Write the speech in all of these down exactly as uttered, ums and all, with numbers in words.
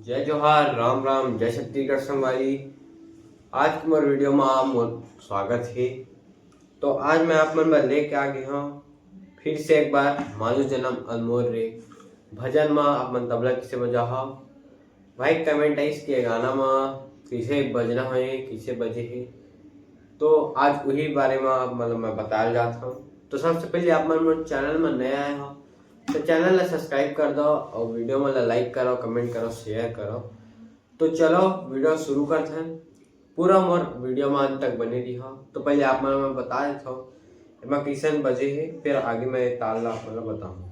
जय जोहार, राम राम, जय छत्तीसगढ़ संगवारी। आज के मोर वीडियो में आप मोर स्वागत हे। तो आज मैं आप मन बर लेके आ गए हूँ फिर से एक बार मानो जन्म अनमोल रे भजन में आप मन तबला किसे बजा हो। भाई कमेंट आइस के गाना में किसे बजना है, किसे बजे है। तो आज वही बारे में आप मतलब मैं बताल जात हूँ। तो सबसे पहले आप मन मोर चैनल में नया आए हो तो चैनल ला सब्सक्राइब कर दो और वीडियो मन ला लाइक करो, कमेंट करो, शेयर करो। तो चलो वीडियो शुरू करते हैं। पूरा मोर वीडियो में अंत तक बने रही हो। तो पहले आप मन मैं बता देता हूँ एमा किसन बजे है, फिर आगे मैं ताल ला आप मन ला बताऊँ।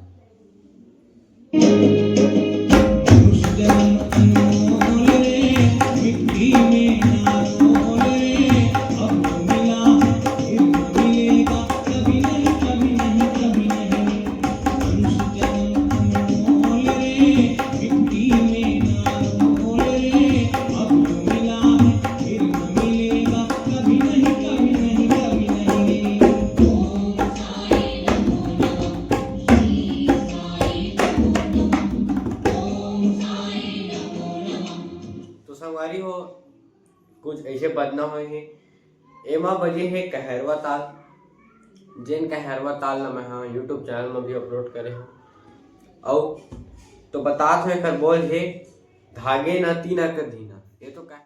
तो संगवारी हो, कुछ ऐसे बजना होए हे। एमा बजे हे कहरवा ताल, जेन कहरवा ताल ला मैं हा YouTube चैनल में भी अपलोड करे हूँ। अउ तो बतात हूँ एकर बोल हे, धागे ना तीना के धीना। ये तो कह-